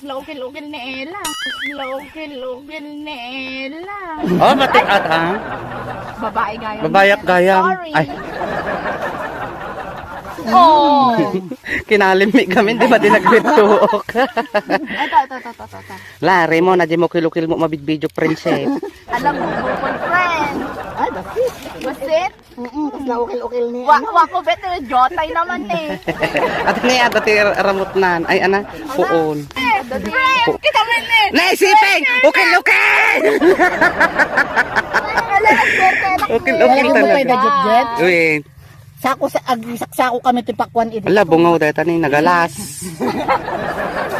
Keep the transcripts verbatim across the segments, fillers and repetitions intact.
Laukil-ukil ni Ella. Laukil-ukil ni Ella. Oh, batik at, ah. Babae gayam. Babayak gayam. Sorry. Ay. Oh. Kinalimmi kami, di ba, di nagpituok? Ito, ito, ito, ito, ito. La, Raymond, adi mo kilukil mo mabidbidyo, friendship. Alam mo, bukol friend. Ay, that's it. That's it? Mm-mm, tas laukil-ukil ni Wa-, ano. Wako better, jotay naman eh. At ni ato ti ramutnan. Ay, ana, puon. Eh, friend, kita man eh. Naisipin! Ukil-ukil! Ukil-ukil. Alam mo talaga. Kay Jet Jet? Uy. Sako sa, ag-, saksako kami ti pakwan iti. Ala, bungaw dayta ni, nagalas.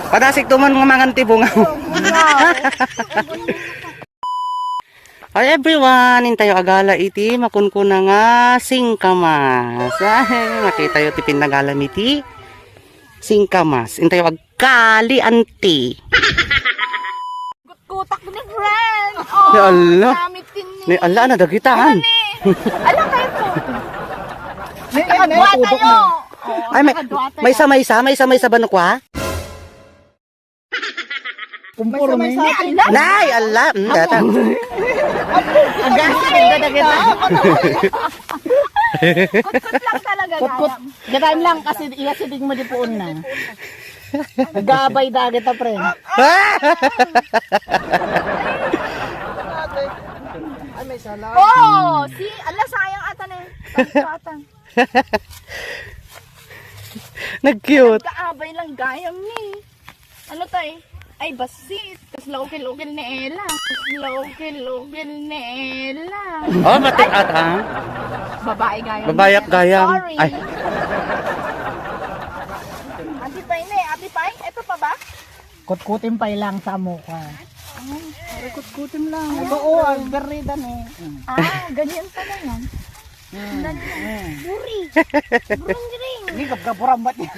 Padasig tuman nga mangan ti bungaw. Hi everyone, intayo agala iti makunkuna nga singkamas. Ay, makitayo ti pinnagalam iti singkamas. Intayo agkali, anti. Kutak ni friend. Oh, ni Allah. Gamit din ni. Ni Allah, ano, dagitaan? Ano ni? Ala, kayo po. Ni, ni, ni, Nakadwa tayo. Oh, ay, may, nakadwa tayo. May isa, may isa, may isa, may isa ba no kwa? Kumpor, may isa, may isa. Nay, Allah. Mm, data. Ang gas, ang ganda kita. Kutkut lang talaga, kutkut. Gayam. Gayam lang kasi iya sidig mo di puon na. Gabay dagit a, pre. Ay, may sala. Oh, si, ala, sayang ata na eh. Sayang ata. Nag-cute. Kaabay lang gayam ni. Ano to eh? Ay, basit. Tas laukil-ukil ni Ella. Tas laukil-ukil ni Ella. Oh, batik at, ah. Babae gayam. Babayak gayam. Sorry. Ay. Ati pa ini, ati pa. Ito pa ba? Kutkutin pa ilang sa amo ka. Ay, kutkutin lang. Ito, oh, ang garida ni. Ah, ganyan pala yan. Buri. Bring, bring. Hindi ka kapurambat niya.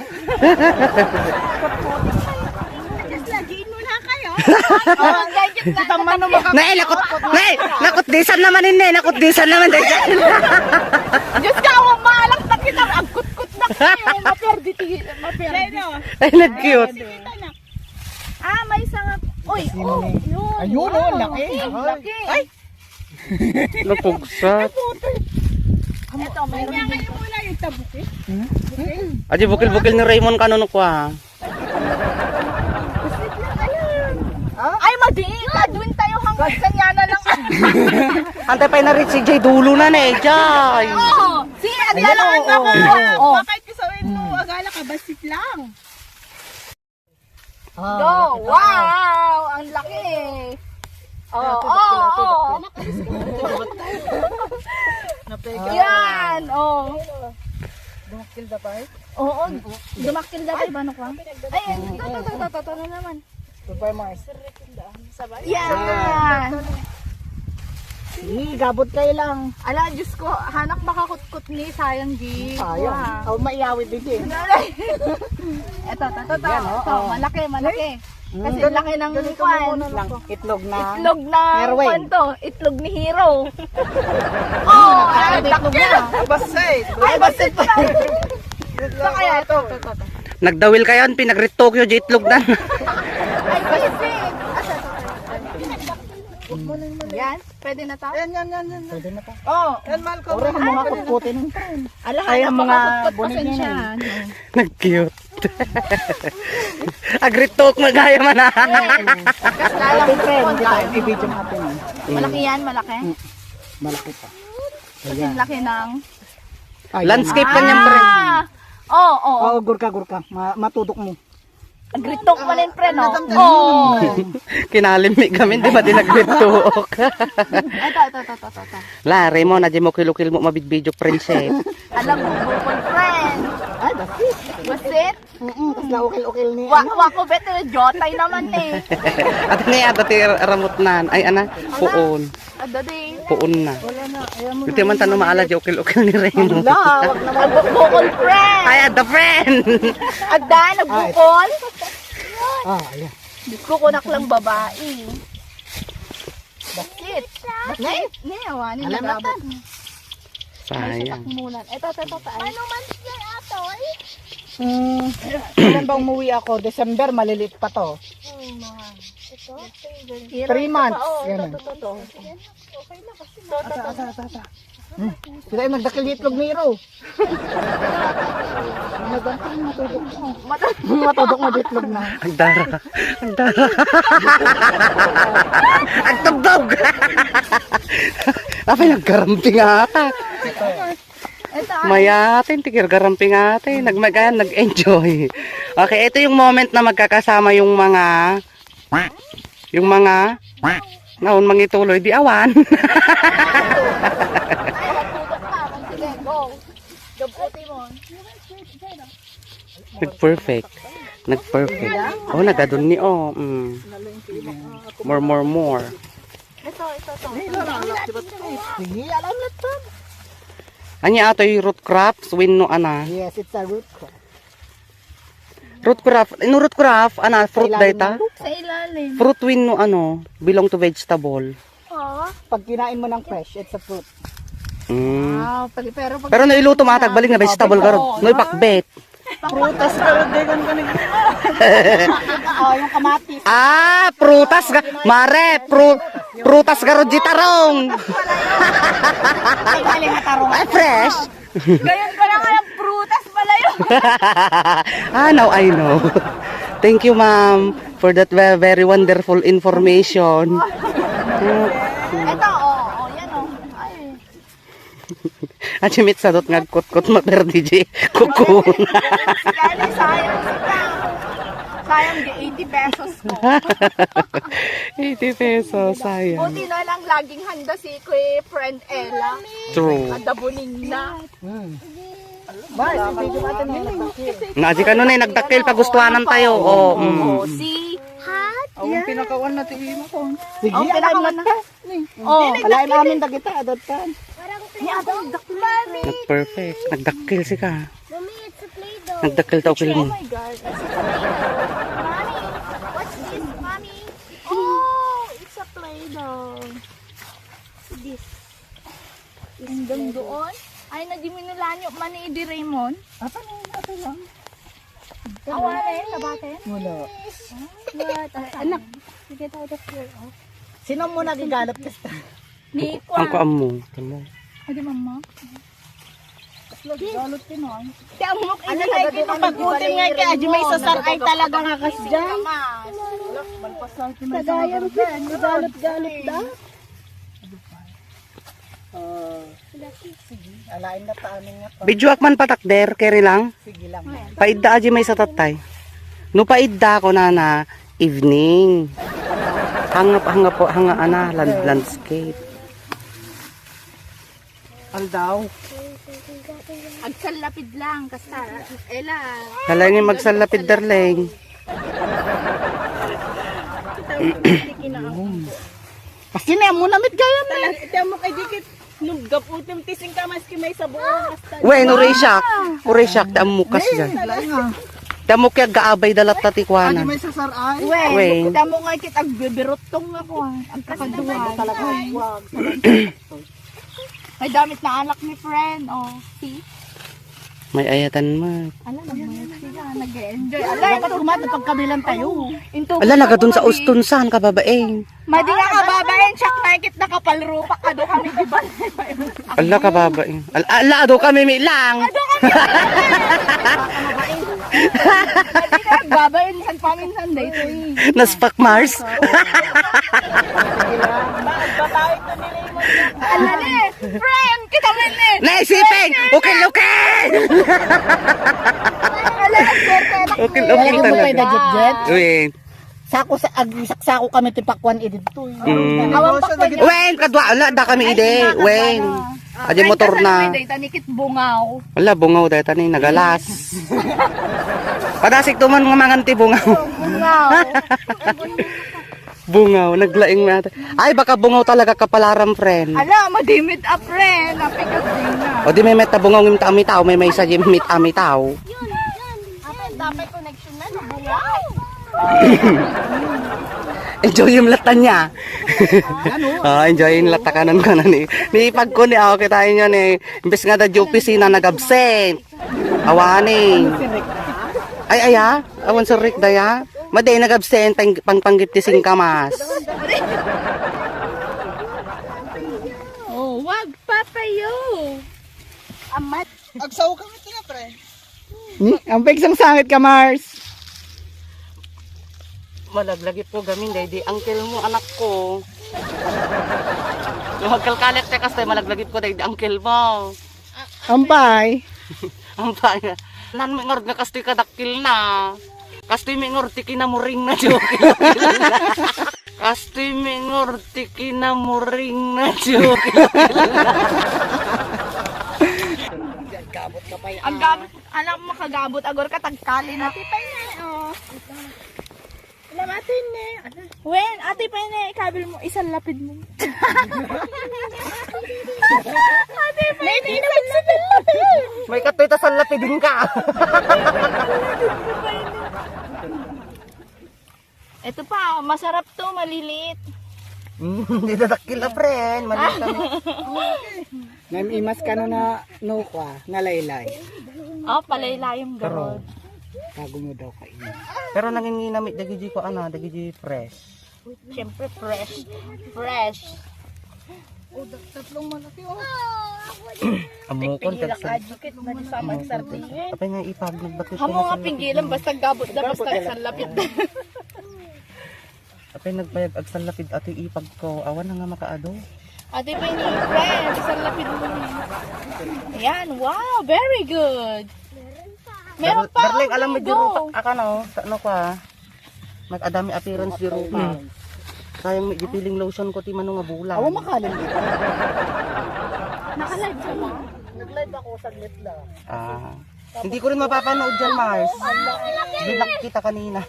Just lagi, inuna kayo. Oh, ang gadget na. Kita man ang maka- Nay, lakot, nay, lakot disan naman ini, lakot disan naman disan. Diyos ka, awang mahalak na kita. Ang kutkut na kayo. Maperdi, ti-, maperdi. Ay, nag-cute. Ah, may sanga. Uy, oh, yun. Ayun, oh, laki. Wow, laki. Ay! Napugsa. Ito, may Kaya ngayon mo lang yung tabuk eh. Adi, bukil-bukil ni Raymond kanunok, ah. Ay, madi! Kadwin tayo hanggang kanya na lang. Antay pa na rin si Jay, dulo na na eh, Jay. Oo. Si, ang Ayan, lalangan oo, na ko. Oo. Bakit ko sa uwin mo, agala ka, basit lang. Ah, go! Nakita. Wow! Ang laki! Oh, oh, oh. Napega. Yan, oh. Dumakil da pa eh. Oo, dumakil da pa, ibano ko, ah. Ay, ito, ito, ito, ito, ito na naman. Ito pa, Mars. Yan. Sige, gabot kayo lang. Ala, Diyos ko, hanak makakutkot ni, sayang, di. Sayang. Wow. Oh, maiyawid din, eh. Ito, ito, ito, ito. Yan, oh, ito, oh. Malaki, malaki. Mm. Kasi laki ng kwan. Ng itlog na. Itlog na, Merwin. Kwan to, itlog ni Hero. Oh, ay, itlog na. Basay. Ay, basay pa. Ito kaya, ito, ito, ito, ito. Nagdawil kayo, pinagrit Tokyo, di itlog na. Ay, basay. Yan. Pwede na to? Yan, yan, yan, yan. Pwede na to. Oh. Yan, mahal ko. Ora, ang mga kutkutin. Ala, ay, ang mga kutkut, boning yan, pasensya. Nag-cute. Agritok, magaya man na. Yes. Kasi alam mo, friend, hindi tayo i-video natin. Malaki yan, malaki? Mm. Malaki pa. Kasi ayan. Laki ng Ay, landscape yan. Kanyang friend. Ah! Oh, oh. Oo, gurka, gurka. Ma-, matudok mo. Agritok pa rin, pre, no? Oh. Kinalimmi kami, di ba, di nagritok? Ito, ito, ito, ito, ito, ito. La, Raymond, adi mo kilukil mo mabidbidyo, friendship. Alam mo, bukol, friend. Ay, basit. Basit? Mm-mm, tas laukil-ukil ni Wa-, ano. Wako, better, jotay naman eh. At ni, ato ti ramutnan. Ay, ana, puon. Adda di. Puon na. Wala na. Ayaw mo. Iti na man tano maala di ukil-ukil ni Raymond. Ala, wag naman. Ang bu-, bukol friend. Ay, adda friend. Adda, nagbukol. Ah, ayan. Diyos ko, kunak lang babae. Bakit? Bakit? Nay, awanin, alam nagabot natin. Mo. Sayang. May satak muna. Ito, ito, ito, ito. Ay. Ano man siya, atoy? Mm, kailan ba umuwi ako? December, maliliit pa to. Hmm, mga, ito? Three months, oh, ito, ganun. Ito, ito, ito. Ito, ito, ito. Hmm. Sila yung nagdakil itlog ni Iro. Matudok mo. Matudok mo itlog na. Ang dara. Ang dara. Ang tugtog. Apay, nagkaramping ata. Ito, ah. Mayatin, tikir garamping ate. Nagmagaan, nag-enjoy. Okay, ito yung moment na magkakasama yung mga, yung mga, naon mangituloy, di awan. Sige, go. Gabuti mo. Nag-perfect. Nag-perfect. Oh, nagadun ni, oh. Mm. More, more, more. Ito, ito, ito. Sige, alam na to. Anya atoy root crops, wenno ana? Yes, it's a root crop. Root crop, no root crop, ana, fruit dayta? Sa ilalim. Fruit wenno ano, belong to vegetable. Oo. Pag kinain mo ng fresh, it's a fruit. Mm. Wow, pag, pero pag Pero no iluto mo ata, balik na vegetable garud. Oo. No ipakbet. Prutas garud, di kan kanig. Oh, yung kamatis. Ah, prutas ga, mare, pru, prutas garud di tarong. Ay, galing na tarong. Ay, fresh. Gayon ko na nga ng prutas pala yun. Ah, now I know. Thank you, ma'am, for that ve-, very wonderful information. Ito, oh, oh, yan, oh. Ay. At si Mitsadot nga kutkot mo, pero di di kukuna. Kaya sayang sika. Sayang di eighty pesos ko. Eighty pesos, sayang. Buti na lang laging handa si Kuya friend Ella. True. Handa buning na. Hmm. Ba, si video ka ito na nagdakil. Na, di ka nun eh, nagdakil, pagustuhanan tayo. Oh, mm. Oh, si Hot. Ang pinakawan na ti imo ko. Sige, ang pinakawan na. Oh, alay namin dagita, adatan. Parang play-doh. Mami! Nag-perfect. Nagdakkel sika. Mommy, it's a play-doh. Nagdakkel ta ukil mo. Oh my God. It's a play-doh. Mommy, what's this, Mommy? Oh, it's a play-doh. This. Hanggang doon. Ay, nadiminula nyo man ni Idi Raymond. Apa na yun? Apa lang? Awa na yun, labatin? Wala. What? Ay, anak, sige tayo, Doctor. Oh. Sino mo nagigalap kasta? Ni Ang Kwan. Kuan mo, tama. Adi, mama. Galut, Pinoy. Ti ammok, Ano, ina, sabi ko, ko, pag-utim nga kay Adi may sasar ay talaga nga kasdiay. Malpas lang si May Sagayan, Sasar. Galut-galut da. Ah, sige, alain na ta amin nga pa. Video ak man patakder, keri lang. Sige lang. Paidda aji may sa tatay. No paidda ko na na evening. Hanga, hanga po, hanga ana, land, landscape. Aldaw. Agsallapid lang, kasta, Ella. Halangin magsallapid, darling. Kasi na mo namit gaya na. Talaga, iti mo kay dikit. Nung gaputim ti singka maski may sabuon, basta. Wen, uray siak. Uray siak, ti ammok kasdiay. Ti ammok kaya gaabay da latta ti kuanan. Adi may sasar ay. Wen. Wen. Ti ammok nga kit agbibiruttong nga kuan. Agkakaduan. Talaga, wag. May damit na anak ni friend, oh. See? May ayatan mo. Ala, nagmayat sila. Nag-enjoy. Ala, dapat kumada pagkabilan tayo. Into Ala, nagadun sa Uston san, kababaeng. Madi nga kababaeng, siya nakikit na kapalrupak. Ado kami, di ba? Ala, kababaeng. Al-, ala, ado kami, mi lang. Ado kami. Madi nga kababaeng, san paminsan, day, to, eh. Naspak Mars. Ala, ni, friend, kita mo ni. Naisipin, ukil-ukil. Ala, swerte na. Ukil-ukil Alam mo talaga. Pwede, Jet Jet? Wait. Sako sa, ag-, saksako kami ti pakuan idi dito, eh. Mm. Awan pa pwede. Wen, kadua, ala, da kami idi. Ay, Wen. Adi motor na. Ay, tanikit bungaw. Ala, bungaw, dahil tani, nagalas. Padasik tuman nga mangan ti bungaw. Bungaw. Bungaw, naglaing na ata. Ay, baka bungaw talaga kapalaran, friend. Ala, madimit a friend. Napikas din na. O di may meta bungaw ng tamitaw, may may sa mita amitaw. Yun, yun, yun. Dapat connection na, no? Bungaw. Enjoy yung lata niya. Ah, enjoy yung lata kanan kanan eh. Ni pagko ni ako kita inyo ni. Imbes nga da di opisina nag-absent. Awani. Ay, aya? Awan surrik daya? Madi nag-absent pang, pang, panggip ti singkamas. Oh, wag pa kayo. Amat. Agsaw kami ito na, pre. Hmm? Ang pagsangsangit ka, Mars. Malaglagip ko gamin, daydi uncle mo, anak ko. Magkalkalit ka kasi, malaglagip ko, daydi uncle mo. Ampay. Ampay. Nan mi ngarud nga kastoy kadakkel na. Kastoy mi ngarud ti kinamuring na joke. Kastoy mi ngarud ti kinamuring na joke. Ang gabot, anak, makagabot, agor ka, tagkali na. Ate pa yun, oh. Alam, ate, ne. Wen, ate pa, ne, ikabil mo, isang lapid mo. Ate pa, ne, isang lapid. May katoy ta sallapidin ka. Ito pa, masarap to, maliliit. Mm, di dadakkel a, friend. Maliit kami. Naimas ka no na, no, kwa, nga laylay. Oh, palaylayem garud. Tago mo daw kayo. Pero nanginginamit dagiti ko, ana, dagiti fresh. Siyempre, fresh. Fresh. Oh, da-, tatlong malaki, oh. Ammokon, Pigilak tagsa-, adjukit na di sa ammokon, magsardiyan. Apay nga ipag, nagbatis Amo ko nga sa pinggilan, lapid. Basta gabot na, basta salapit na. Apay nagpayag agsallapid atoy ipag ko. Awan na nga makaado. Ate pa ini, friend, salapid mo. Ayan, wow, very good. Meron pa, Darling, alam mo, go. Dirupa, akano, sa ano ko, ah? Nag-adami appearance, dirupa. Hmm. Sayang, may peeling lotion ko, ti mano nga bulan. Awa, makalim dito. Naka-live ka ba? Nag-live ako, saglit lang. Ah. Hindi ko rin mapapanood dyan, Mars. Binlock kita kanina.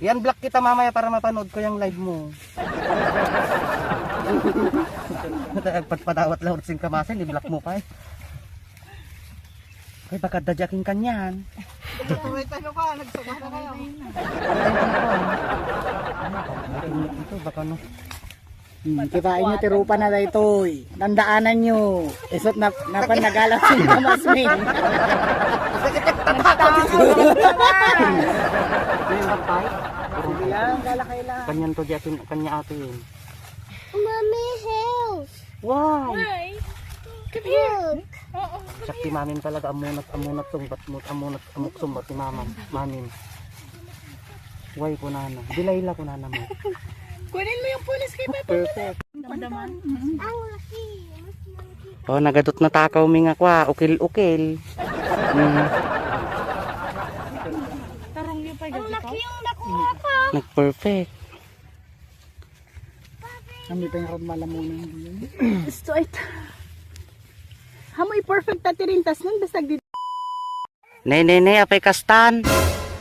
I-unblock kita mamaya para mapanood ko yung live mo. Patpatawat lang sing kamasin, i-block mo pa eh. Ay, baka dadya king kanyan. Wait, ano ka? Nagsama na kayo. Ito, baka no. Hmm, kitain nyo, tirupa na daytoy. Tandaanan nyo. Isut na, napan nagalang sin kamasmin. Nagtama ka naman. May bakay? Yan, gala kayo lang. Kanyan to, di atin, kanya atin. Mommy, help. Wow! Hi! Come here! Look. Oo. Sakti mamin talaga, amunat, amunat tong batmut, amunat, amok sumbat ni mamam, mamin. Why ko nana? Dilayla ko nana mo. Kunin mo yung pulis kay Papa. Perfect. Damdaman. Ang laki. Mas malaki. Oh, nagadot na takaw mi nga kwa, ukil-ukil. Mm. Tarong niyo pa. Ang laki yung nakuha ko. Nag-perfect. Kami pa yung malamunan din. Gusto ito. Amo i-perfect ta tirintas nun, basta di. Ne, ne, ne, apay kastan.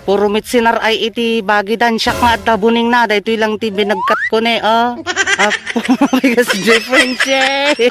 Puro mitsinar ay iti bagidan. Siak nga adda buning na. Daytoy lang ti binagkat ko ne, oh. Apo, bigas differentiate.